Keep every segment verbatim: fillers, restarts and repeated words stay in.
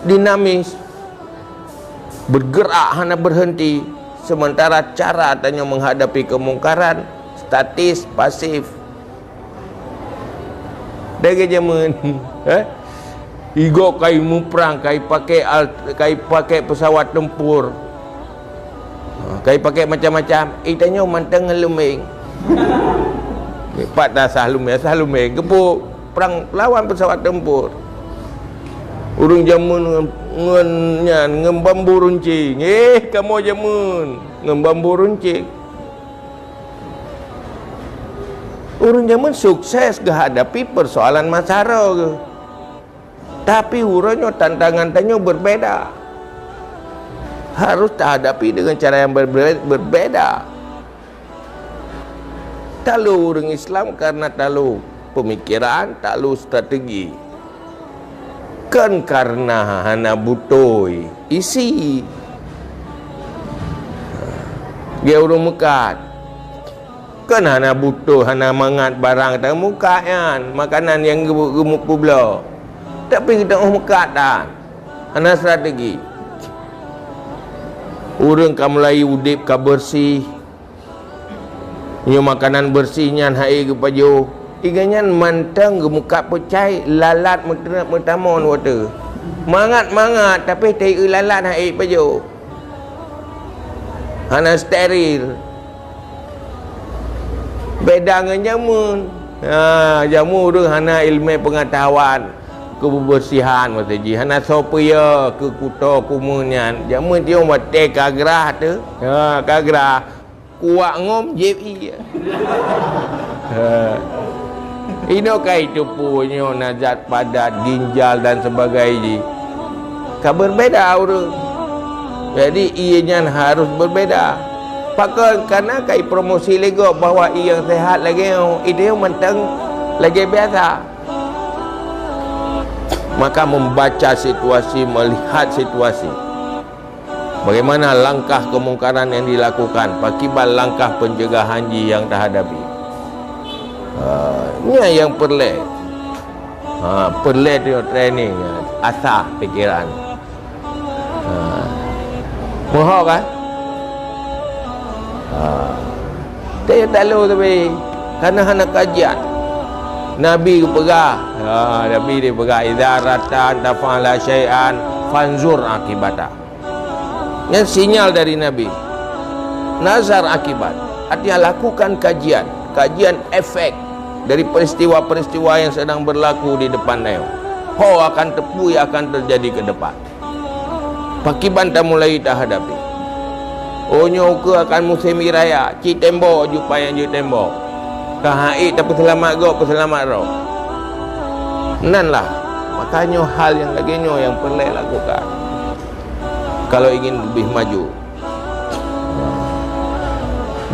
dinamis, bergerak hana berhenti, sementara cara tanyoe menghadapi kemungkaran statis, pasif. Lagèe jameun, eh? Igoe kai muprang, kai pakai al-, kai pakai pesawat tempur. Ha, kai pakai macam-macam. Eh, tanyoe mantong ngon lumeng. Pat dah sah lumeng, sah lumeng. Geupeu prang lawan pesawat tempur. Ureueng jameun ngon, ngon nyan, ngon bambu runcing. Eh, kamoe jameun ngon bambu runcing. Ureueng jameun sukses geuhadapi persoalan masa roh geuh. Tapi uroe nyoe tantangan tanyoe berbeda. Harus tahadapi dengan cara yang berbe-, berbeda. Talu ureueng Islam karena talu pemikiran, talu strategi. Kon karena hana beutôi isi. Geu ureueng meukat. Kon hana beutôi, hana mangat barang, tapi meukat nyan, makanan nyang geu-, geumeupeubloe. Tapi geutanyoe meukat tan. Hana strategi. Ureueng ka mulai udeb ka beureuséh. Nyoe makanan beureuséh nyan han ék geupajoh. Iga nyan mantong geumeukat peucai, lalat meuteureup meutamong watèe. Mangat-mangat, tapi teuh lalat han ék pajoh. Hana steril. Beda ngon jameun. Ha, jameun ureueng hana ileumèe peungatahuan keubeureusihan watèe jih. Hana soe peue keu kuto kumeun nyan. Jameun tiong watèe ka grah teuh. Ha, ka grah. Kuak ngom jieb ié. Ha. Inoe kai teupeu nyoe na zat padat, ginjal dan sebagainya. Ka berbeda ureueng. Jadi, ié nyan harus berbeda. Pakon? Karena kai promosi lé gob bahwa ié nyang sehat lagèe nyoe, ié mantong lagèe biasa. Maka membaca situasi, melihat situasi. Bagaimana langkah kemungkaran yang dilakukan, pakiban langkah pencegahan jih yang tahadapi. Ha, nyan nyang peureulèe. Ha, peureulèe tu training, asah pikiran. Ha. Meuho kan? Ha. Tapi tak lé tapi, karena hana kajian. Nabi geupeugah, ha, Nabi geupeugah, "Idza aradta an taf'ala syai'an fanzur aqibata." Nyan sinyal dari Nabi. Nazar akibat. Artinya, lakukan kajian, kajian efek dari peristiwa-peristiwa yang sedang berlaku di depan nyoe. Ho akan teupeu nyang akan terjadi ke depan. Pakiban tamulai tahadapi. Oh, nyoe ukeue akan musém ie raya, cit tembok jeuet payang jeuet tembok. Ka han ék tapeuseulamat gob, peuseulamat droe. Nan lah, makanya hal nyang lagèe nyoe nyang peureulèe lakukan. Kalau ingin lebih maju.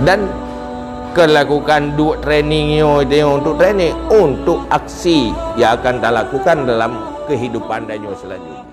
Dan kelakukan duek training nyoe itu untuk training, untuk aksi yang akan talakukan dalam kehidupan dan nyoe selanjutnya.